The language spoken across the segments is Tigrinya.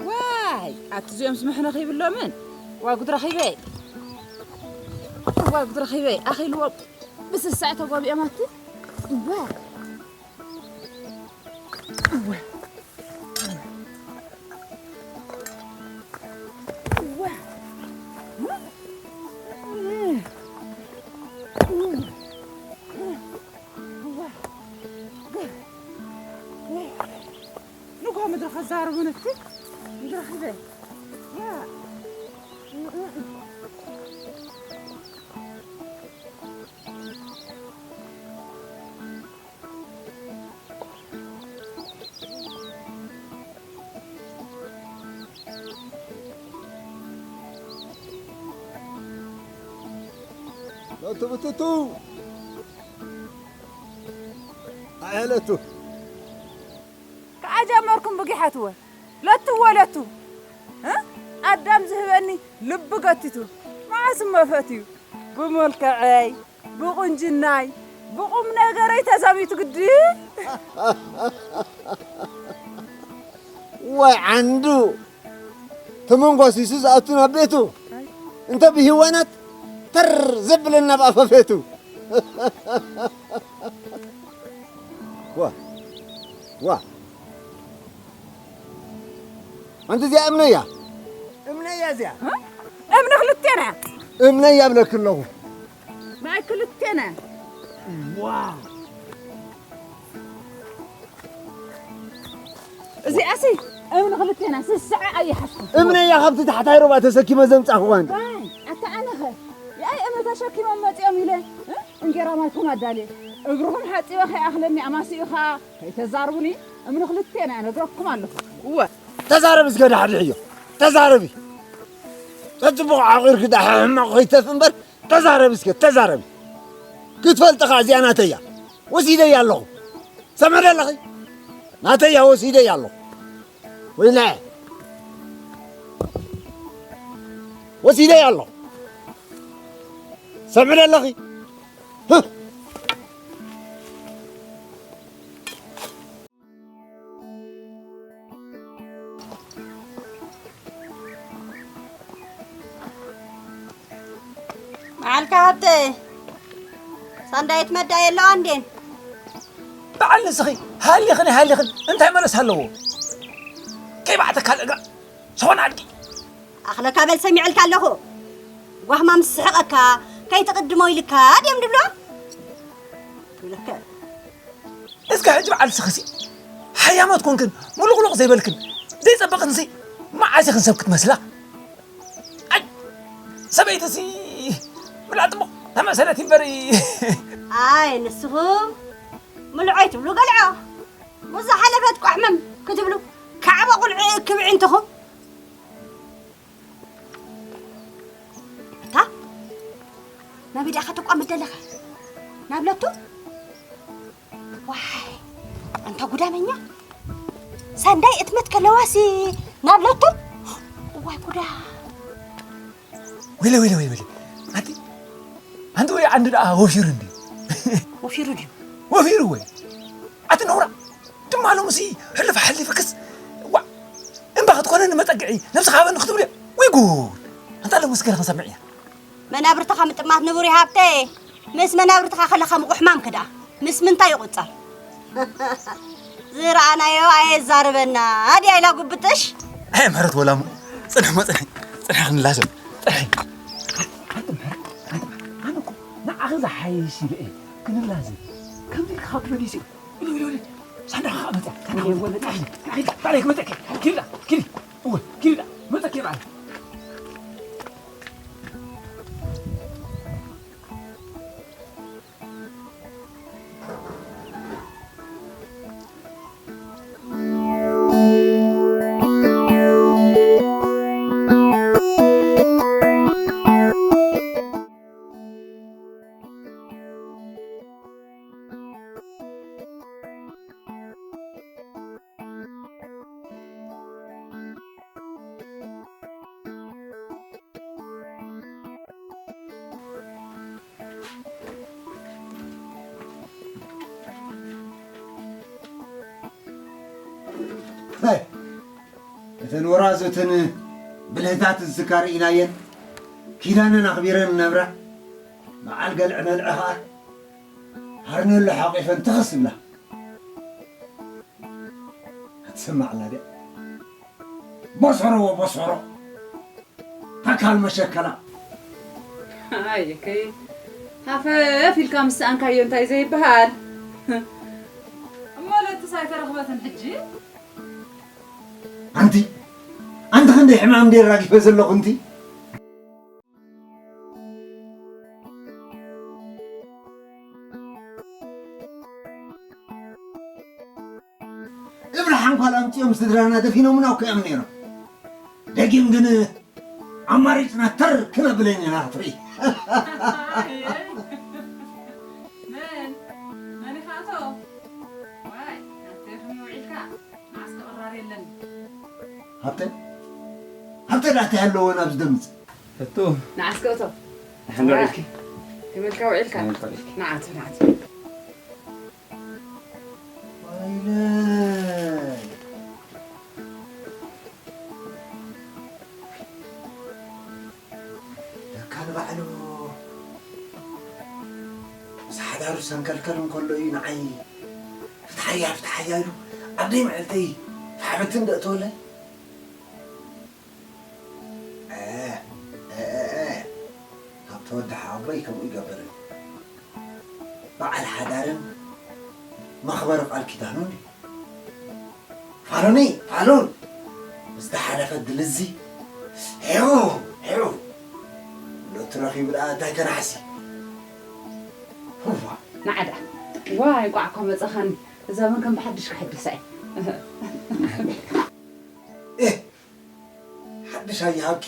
ዋይ ኣቲ እዚኦም ስምሕነ ከይብሎምን ዋጉድ ረኺበ ዋጉድ ረኺበ ኣኺልዎም ብስሳዕ ተጎቢኦም ኣቲ እዋ እዋ እዋ ንጎ ምድሪ ከዛርቡ ነቲ ምድሪ ኺበ ሎቱ ብትቱ ኣየለቱ ከኣ ጀመርኩም ብጊሓትወ ለቱ ወለቱ እ? ኣዳም ዝህበኒ ልቢ ገቲቱ መዓስ እሞ ፈትዩ ብመልክዐይ ብቑንጅናይ ብቑም ነገረይ ተዛሚቱ ግዲ ወይ ዓንዱ ተመንጓሲሱ ዝኣቱ ናብ ቤቱ እንተ ብሂወናት ተር ዘብለና ብኣፈፌቱ ዋ ዋ ኣንቲ እዚኣ እምነያ እምነያ እዚኣ እምኒ ክልቴና እምነያ እብለኪ ኣለኹ ናይ ክልቴና ዋ እዚኣሲ እምኒ ክልቴና ስስዐ ኣይሓዝኩ እምነያ ካብቲ ታሕታይ ሩባ ተሰኪመ ዘምፃኽዋን ኣታ ኣነኸ የኣይ እምኒ ተሸኪሞም መፂኦም ኢለ እንጌራ ማይኩም ኣዳልየ እግርኹም ሓፂበ ከይኣኽለኒ ኣማሲኡ ኸዓ ከይተዛርቡኒ እምኒ ክልቴና ነግረኩም ኣለኹ እወ ተዛረቢ እስከ ዳሕድሕዮ ተዛረቢ ጸጽቡቕ ዓቒርኪ ዳሕ ሕማቕ ኮይተፍ እምበር ተዛረቢ እስከ ተዛረቢ ክትፈልጥኻ እዚኣ ናተያ ወሲደያ ኣለኹ ሰምዕደ ኣለኺ ናተያ ወሲደያ ኣለኹ ወይለ ወሲደያ ኣለኹ ሰምዕደ ኣለኺ መዓልካ ሃብተ ሳንዳይት መዳ የለዋ እንዴን በዓል ንስኺ ሃሊኽን ሃሊኽን እንታይ መለስ ኣለዎ ከይባዕተካ ልእጋ ዝኾነ ኣድጊ ኣኽለካ በል ሰሚዐልካ ኣለኹ ጓህማ ምስ ስሕቐካ ከይትቕድሞ ኢልካ ድዮም ድብሎ ትብለከ እስከ ሕጂ በዓል ስኽሲ ሓያማት ኮንክን ሙሉቕሉቕ ዘይበልክን ዘይጸበቕንሲ መዓስ ኢኽን ሰብ ክትመስላ ኣይ ሰበይትሲ ብላጥሞ ተመሰለት ይበሪ ኣይ ንስኹም ምልዖይ ትብሉ ገልዖ ብዝሓለፈት ቋሕመም ክትብሉ ካዕበ ቁልዒ ክብዒ እንትኹም እታ ናበይ ደኣ ከተቋምት ደለኻ ናብ ለቱ ዋይ ኣንታ ጉዳመኛ ሳንዳይ እትመት ከለዋሲ ናብ ለቱ እዋይ ጉዳ ወይለ ወይለ ወይለ ወይለ ኣንቲ ኣንቲ ወይ ዓንዲ ደኣ ወፊሩ እንዲ ወፊሩ ድዩ ወፊሩ ወይ ኣቲ ነውራ ድማ ሎምሲ ሕልፍ ሓሊፍክስ ዋ እምባ ክትኮነኒ መጠግዒ ነብስኻ ሃበኒ ክትብልዮ ወይ ጉድ ኣንታ ሎምስ ገለ ክንሰምዕ እያ መናብርትኻ ምጥማት ንቡር ይሃብተ ምስ መናብርትኻ ከለኻ ምቑሕማም ክዳ ምስ ምንታይ ይቑጸር ዝረኣናዮ ኣየዛርበና ድያ ኢላ ጉብጥሽ ኣይ ምሕረት ወላሙ ጽንሕ መጽንሒ ጽንሕ ክንላሰብ ጽንሒ ዝሓይሽ ኢለ እየ ክንላዘብ። ከምዚ ኢልካ ካብ ትመሊስ እዩ። ኢሉ፣ ኢሉ፣ ኢሉ። ሳንዳኻ መጸ፣ ሳንዳኻ መጸ። ወለ ጣዕሊ፣ ጣዕሊ፣ ጣዕሊ ክመጸኪ። ኪዳ፣ ኪዲ። እወ፣ ኪዳ፣ መጸኪ በዓል። ሀይ፣ እተን ወራዙትን ብልህታት ዝስካ ርኢናየን፣ ኪዳነን ኣኽቢረን ነብራ፣ በዓል ገልዕ መልዐ ኸኣ ሃርኔሎ ሓቂፈን ትኽስ ይብላ። ክትስማዕ ኣላ ድያ? ቦሶሮ ወቦሶሮ፣ ተካል መሸከላ። ኣየከይ፣ ሃፈፍ ኢልካ ምስ ሰኣንካዮ እንታይ ዘይበሃል? እሞ ለትስ ኣይተረኽበትን ሕጂ? ኣንቲ፣ ኣንቲ ክንደይ ሕማም እንድየ ራጊፈ ዘለኹ እንቲ? እብርሃም ኳል ኣምጺኦም ስድራና ደፊኖምና እኮ እዮም ነይሮም። ደጊም ግን ኣማሪጽና ተር ክነብለን ኢና ክትርኢ። መን? መን ኢኻ ኣቶ? ዋይ፣ ናተይ ኸም ውዒልካ፣ ንዓስ ክቕራር የለን። ሃብተ? ሃብተ ዳእቲ ኣለዎ ናብዚ ደምጽ። እቱ። ንዓስ ከእቶ። ንሓንዶ ውዒልኪ? ከመልካ ውዒልካ? ከመልካ ውዒልኪ? ንዓቱ፣ ንዓቱ። ወይለይ። ለካ ንባዕሉ ምስ ሓዳሩ ሰንከልከል እንከሎ እዩ ንዓይ ፍትሓያ፣ ፍትሓያ ኢሉ ኣብ ደይ መዓልተይ ፋሕበትን ደእተወለይ። እ፣ እ፣ እ፣ እ። ካብ ተወድሓ ኣቦይ ከምኡ ይገብርን። በዓል ሓዳርን መኽበሪ ቃል ኪዳኑን እዩ። ፋሉኒ፣ ፋሉን፣ ዝተሓለፈ ድልዚ ሄው፣ ሄው። ሎቲ ረኺቡ ደኣ እንታይ ከናሕሲ? ህዋ። ንዓዳ። ዋይ፣ ቋዕ እኮ መጸኻኒ። እዛ እውን ከም ብሓድሽ ክሕድሳ እየ። ኤህ፣ ሓድሽ ኣይሃብኪ።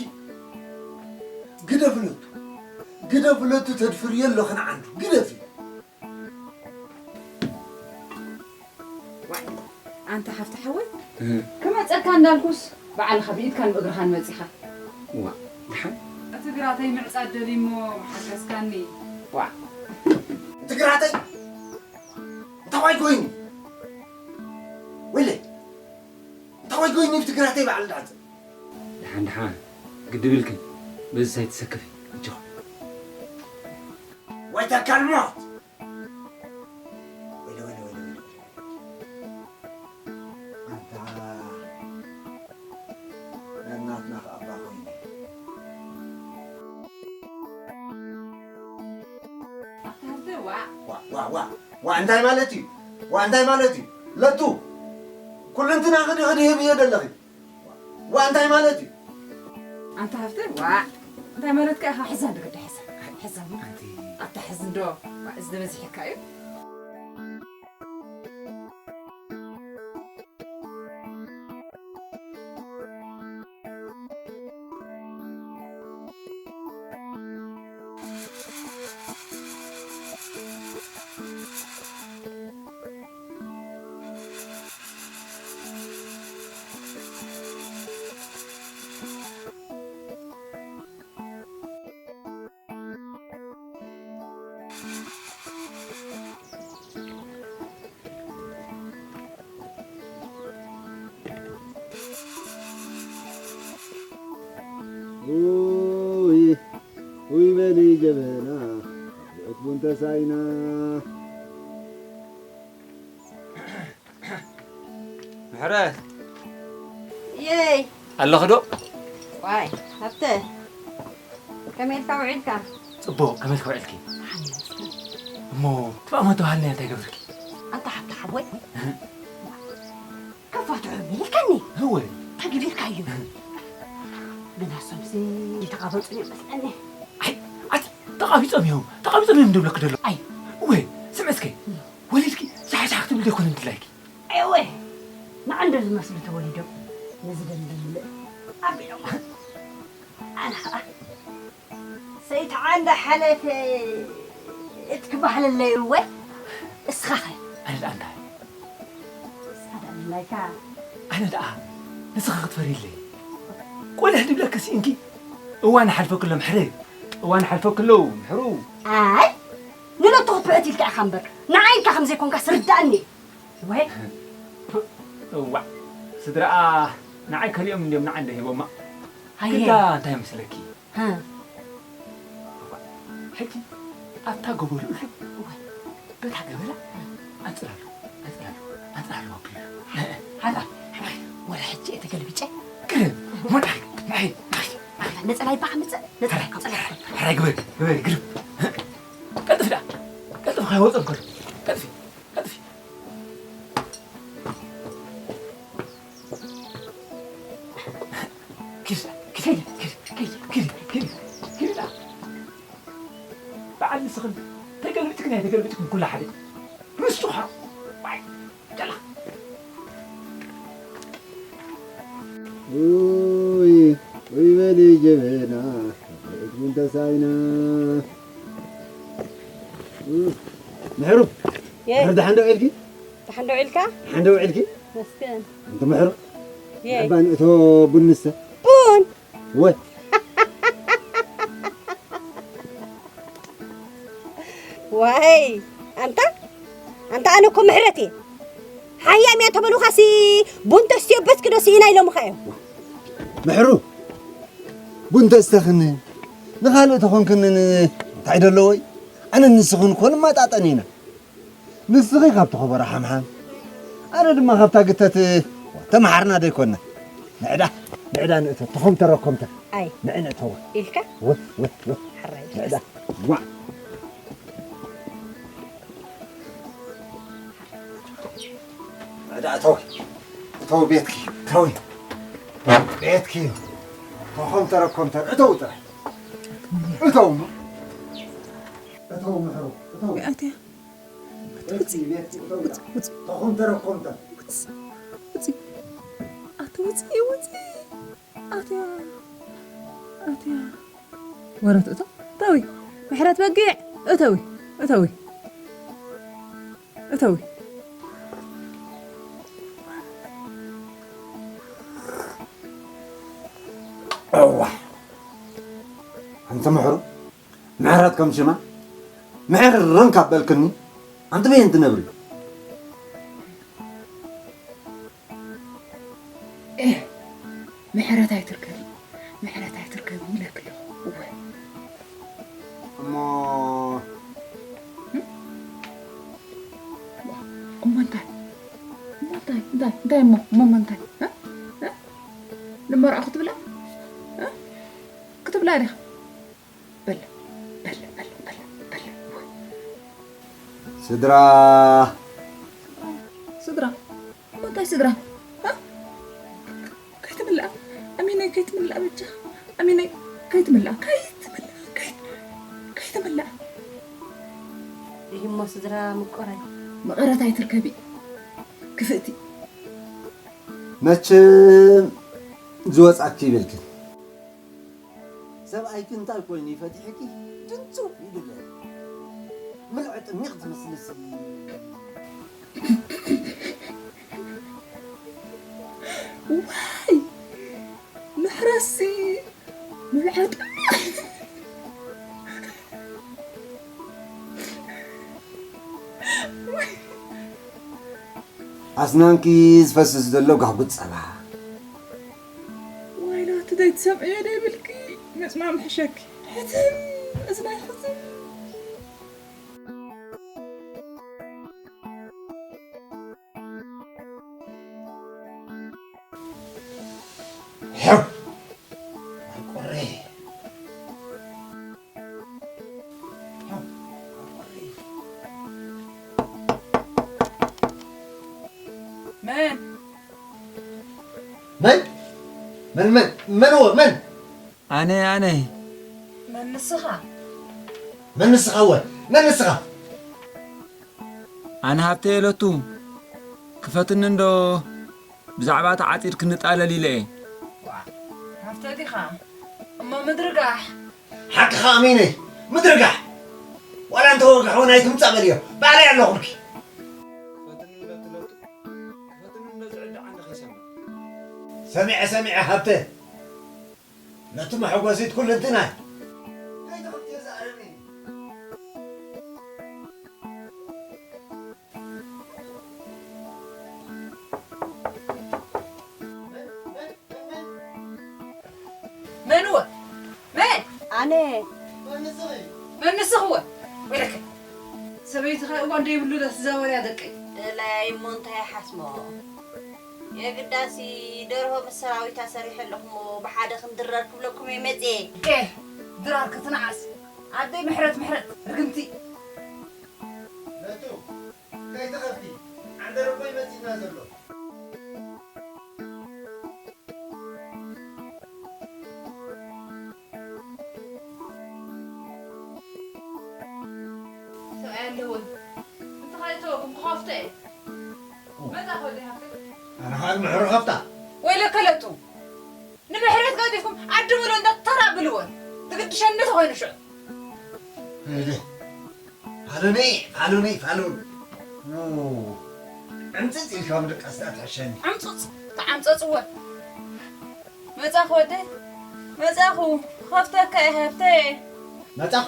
ግደፍለቱ፣ ግደፍለቱ ተድፍርዮ ኣለኽን ዓንዱ፣ ግደፊ። ዋይ፣ ኣንታ ሓፍቲ ሓወይ፣ እህ። ክመጸካ እንዳልኩስ፣ ባዕልኻ ብኢድካን ብእግርኻን መጺኻ። ዋ፣ ድሓን? እቲ ግራተይ ምዕጻድ ደልዩ እሞ ሓገዝካኒ። ዋ። እቲ ግራተይ? እንታይ ኮይኑ? ወይለይ፣ እንታይ ኮይኑ ብትግራተይ በዓል ዳዕዘ? ደሓን ደሓን፣ ግድብ ኢልክን፣ በዚ ሳይትሰከፊ፣ ኣጆኺ። ወይ ተካል ሞት! ወይለ፣ ወይለ፣ ወይለ፣ ወይለ። ኣንታ፣ ነናትና ከኣ እባ ኮይኑ። ኣታ ሃብተ፣ ዋእ! ዋ፣ ዋ፣ ዋ፣ ዋ፣ እንታይ ማለት እዩ? ዋ፣ እንታይ ማለት እዩ? ለቱ፣ ኩልንትና ክዲ፣ ክዲ ህብዮ ደለኺ። ዋ፣ እንታይ ማለት እዩ? ኣንታ ሃብተ፣ ዋእ! እንታይ ማለት ከ ኢኻ? ሕዛ እንዶ ግዲ፣ ሕዛ። ሕዛ እሞ። ኣንቲ ኣታ ሕዚ እንዶ፣ ዋ፣ እዚ ዶ በዚሕካ እዩ? ውይ፣ ውይ በሊ ጀበና፣ ልእት ቡን ተሳኢና። ምሕረት። የይ። ኣለኺ ዶ? ዋይ፣ ሃብተ። ከመይ ኢልካ ውዒልካ? ጽቡቕ፣ ከመይ ውዒልኪ? እሞ፣ ትብኣ መተባህልና እንታይ ገብርኪ? ኣንታ ሓብቲ ሓወይ፣ ከፋትሖ ኢልካኒ። እወ። እንታይ ገቢርካዮ? ብናሶምሲ ተቓበጹ እዮም መስለኒ። ኣይ፣ ኣቲ፣ ተቓቢጾም እዮም፣ ተቓቢጾም እዮም ዝብለኪ ዘሎ። ኣይ። እወ፣ ስምዒ እስከ፣ ወሊድኪ ሻሕሻሕ ክትብል ዘይኮነ ድላይኪ? እወ፣ ንዓንዶ ዝመስሉ ተወሊዶም፣ ነዚ ደንዲ ዝምልእ ኣቢሎም። ኣነ ኸኣ ሰይቲ ዓንዳ ሓለፈ እትክባህለለይ እወ፣ እስኻኸ? ኣነ ደኣ እንታይ? እስኻ ደኣ ምንላይካ? ኣነ ደኣ ንስኻ ክትፈርየለይ። ቆልሕ ድብለኪ ስኢንኪ። እዋን ሓልፈክሎ ምሕረ። እዋን ሓልፈክሎ ምሕሩ። ኣይ፣ ንለቱ ክትብዕት ኢልካ ኢኻ እምበር፣ ንዓይ ኢልካ ከም ዘይኮንካ ስርዳእኒ። ወይ? እዋዕ፣ ስድራኣ ንዓይ ከሊኦም እንድዮም ንዓንደ ሂቦማ። ሃየ። ግዳ እንታይ መስለኪ? ሃ። ሕጂ ኣብታ ጎቦ ልኡሉ እወ። በታ ገበላ ኣንጽላሉ፣ ኣንጽላሉ፣ ኣንጽላሉ ኣቢሉ። ሃላ፣ ወረ ሕጂ እየ ተገልቢጨ። ግርም፣ ሞዳይ፣ ማይ፣ ማይ፣ ማይ። ነጸላ ይባህ ምጽእ፣ ነጸላ፣ ነጸላ። ሕራይ ግበሪ፣ ግበሪ፣ ግርም። ቀልጥፊ ደኣ፣ ቀልጥፊ ከይወጽእ እንከሎ። ቀልጥፊ፣ ቀልጥፊ። ኪድ፣ ኪድ፣ ኪድ፣ ኪድ፣ ኪድ፣ ኪድ፣ ኪድ፣ ኪድ። በዓል ንስኽን ተገልቢጥክን ኣይተገልቢጥክን ኩሉ ሓደ። ንሱ ኸኣ፣ ዋይ፣ ደላ። ውይ፣ ውይ በሊ ጀበና፣ እግሩን ተሳኢና። ምሕሩ፣ የ- ምሕሩ ደሓን ዶ ውዒልኪ? ደሓን ዶ ውዒልካ? ደሓን ዶ ውዒልኪ? መስገን። እንተ ምሕሩ፣ የ- እባ ንእቶ ቡን ንስተ። ቡን? ወይ። ዋይ፣ ኣንታ፣ ኣንታ ኣነ እኮ ምሕረት እየ። ሓያም እያ ተበሉኻሲ ቡን ተስትዮ በት ክዶ ስኢና ኢሎምኻ እዮም። ምሕሩ፣ ቡን ተስተኽን፣ ንኻልእ ተኾንክን እንታይ ደለዎይ? ኣነ ንስኽን እኮ ንመጣጠን ኢና። ንስኺ ካብቲ ከበሮ ሓምሓም፣ ኣነ ድማ ካብታ ግተት ተመሓርና ዶ ኣይኮና? ንዕዳ፣ ንዕዳ ንእቶ፣ ተኾምተ ረኮምተ። ኣይ። ንዕ ንእተወ። ኢልካ? ወ፣ ወ፣ ወ። ሕራይ። ንዕዳ። ዋ። ንዕዳ እተዊ። እተዊ ቤትኪ፣ እተዊ። ቤትኪ። ተኾምተ ረኮምተ፣ እተዊ ጥራይ። እተዊ እሞ። እተዊ ምሕሩ፣ እተዊ። ኣትያ። ውፂ፣ ውፂ፣ ውፂ። ተኾምተ ረኮምተ። ውፂ፣ ውፂ። ኣቲ ውፂ፣ ውፂ። ኣትያ፣ ኣትያ። ወረት እቶ፣ እተዊ። ምሕረት በጊዕ፣ እተዊ፣ እተዊ። እተዊ። እዋ። ኣንቲ ምሕሩ፣ ምሕረት ከም ሽማ፣ ምሕርርን ካብ በልክኒ፣ ኣንቲ በየን ትነብሪ? ኤህ፣ ምሕረት ኣይትርከቢ፣ ምሕረት ኣይትርከቢ ኢለኪ ኣለኹ። እወ። እሞ፣ እሞ እንታይ? እሞ እንታይ? እንታይ? እንታይ? እንታይ እሞ? እሞ፣ እሞ እንታይ? እ? እ? ንመርዓ ክትብላ? እ? ክትብላ ዲኻ? በል፣ በል፣ በል፣ በል፣ በል። ስድራ። ስድራ? እሞ እንታይ ስድራ? ሃ? ከይትምልኣ። ኣሚነይ ከይትምልኣ በጃ። ኣሚነይ ከይትምልኣ። ከይትምልኣ። ከይ-፣ ከይትምልኣ። ይህ እሞ ስድራ ምቆራይ። መቐረት ኣይትርከቢ። ክፍእቲ። መቸም ዝወጻኪ ይብልክን። ሰብኣይኪ እንታይ ኮይኑ ይፈትሕኪ? ድንጹ ይድለ። ምልዕጥ ሚቕ ትመስልሲ። ዋይ! ምሕረሲ! ምልዕጥ! ኣስናንኪ ዝፈስስ ዘሎ ጋጉጥ ጸባ። ዋይላ፣ እቲ ዘይትሰምዕዮ ዶ ይብልኪ? ምጽማም ሕሸኪ። ሕትም፣ እዝናይ ሕትም። ሕው! ናይ ቁሪ። መን መን መን እወ መን ኣነ ኣነ መን ንስኻ? መን ንስኻ እወ መን ንስኻ? ኣነ ሃብተይ ለቱ ክፈትኒ እንዶ ብዛዕባ እቲ ዓፂድ ክንጣለል ኢለ እየ። ሃፍተ ዲኻ? እሞ ምድርጋሕ ሓቅኻ ኣሚነይ ምድርጋሕ ዋላ እንተወግሐ እውን ኣይትምፃእ በልዮ ባዕለይ ኣለኹልኪ። ክፈትኒ ለቱ ለቱ ክፈትኒ እንዶ ዝዕዳ ዓንዲ ከይሰማ ሰሚዐ ሰሚዐ ሃብተ ነቲ መሐጎሲት ኩልንትናይ መንወ መን ኣነ መን ንስኽወ ወይለከ ሰበይትኻ እዋን ደይብሉ ዶ ትዛወርያ ደቀይ ደላይ እሞ እንታይ ሓስሞ የግዳሲ ደርሆ ምስ ሰራዊታ ሰሪሐ ኣለኹሞ ብሓደ ክንድረር ክብለኩም እየ መፅየ ኤ ድራር ክትንዓስ ኣደይ ምሕረት ምሕረት ርግምቲ ነቱ ከይትኸፍቲ ዓንደረቦይ መፂና ዘሎ ሰብኣይ ኣለወን እንተኻይተወኩም ክኸፍተ እየ መጣ ከወዲ ሃፍተ ኣነ ከዓ ምሕሩ ከፍታ ወይለከ ለጡ ንምሕረት ገዲፍኩም ዓዲ ምሎ እንዳ ተራ ብልወን ትግድሸኒ ተኾይኑ ሽዑ ፋሉኒ ፋሉኒ ፋሉን ዕምፅፅ ኢልካ ምድቃስ ትሕሸኒ ዓምፅፅ ተዓምፀፅወ መፃኹ ወደ መፃኹ ከፍተካ እየ ሃብተየ መፃኹ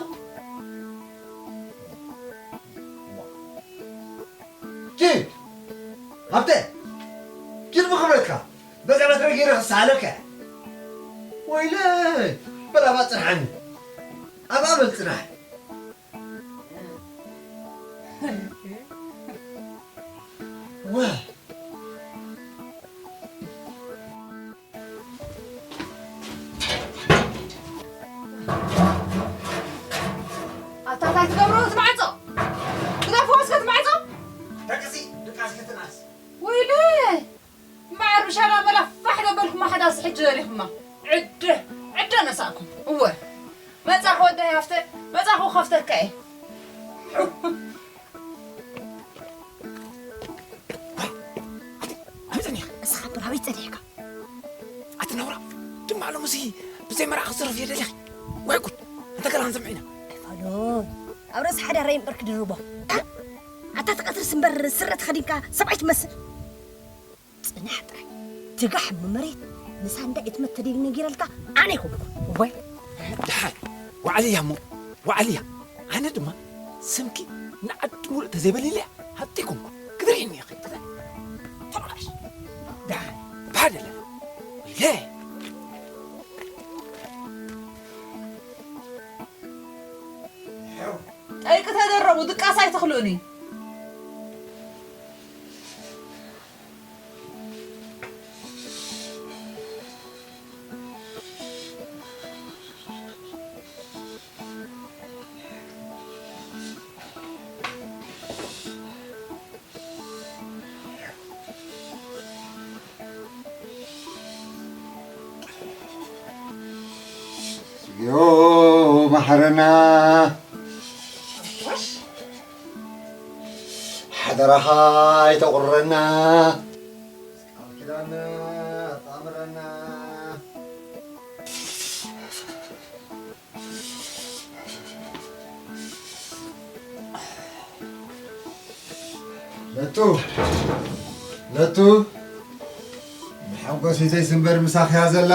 ኪድ ሃብተ ኪድ ብክብረትካ በዛ በትረ ገይረ ክሰኣለካ ወይለ በላባ ፅንሓኒ ኣብኣ በል ፅናሕ ወ ኣታ እንታይ ትገብሩ እቲ ማዕፆ ግደፍዎ እስከ እቲ ማዕፆ ደቅሲ ድቃስ ክትናስ ወይለይ እምበኣር ብሻላ መላ ፋሕ ዘበልኩም ሓዳስ ሕጂ ዘሪኹማ ዕደ ዕደ ነሳእኩም እወ መፃኹ ወዳይ ሃፍተ መፃኹ ከፍተካ እየ ኣበይ ጸኒኻ? እስኻ እምበር ኣበይ ጸኒሕካ? ኣቲ ነውራ ድማ ሎምሲ ብዘይ መርዓ ክዘረፍ እየ ደሊኺ ዋይ ጉድ እንተ ገለ ክንሰምዕ ኢና ኣይፋሉን ኣብ ርእሲ ሓዳረይ እምበር ክድርቦ ኣታ ትቐትርስ እምበር ስረ ተኸዲንካ ሰብኣይ ትመስል ጽናሕ ጥራይ ትጋሕ እሞ መሬት ንሳንዳ እትመት ተደይብ ነጊረልካ ኣነ ይኮንኩ ወይ ደሓን ዋዕልያ እሞ ዋዕልያ ኣነ ድማ ስምኪ ንዓዲ ሙሉእ ተዘይበሊለያ ሃብቲ ይኮንኩ ክድርየኒ ኢኺ ክተ ተባሽ ደሓን ባደለ ኢለ ጠይቂ ተደረቡ ድቃስ ኣይትኽልኡኒ እግዚኦ መሐረና ሓደራኻ ኣይተቑረና ቃል ኪዳን ኣጣምረና ለቱ ለቱ ብሓጎስ ሒዘይ ስንበር ምሳኽያ ዘላ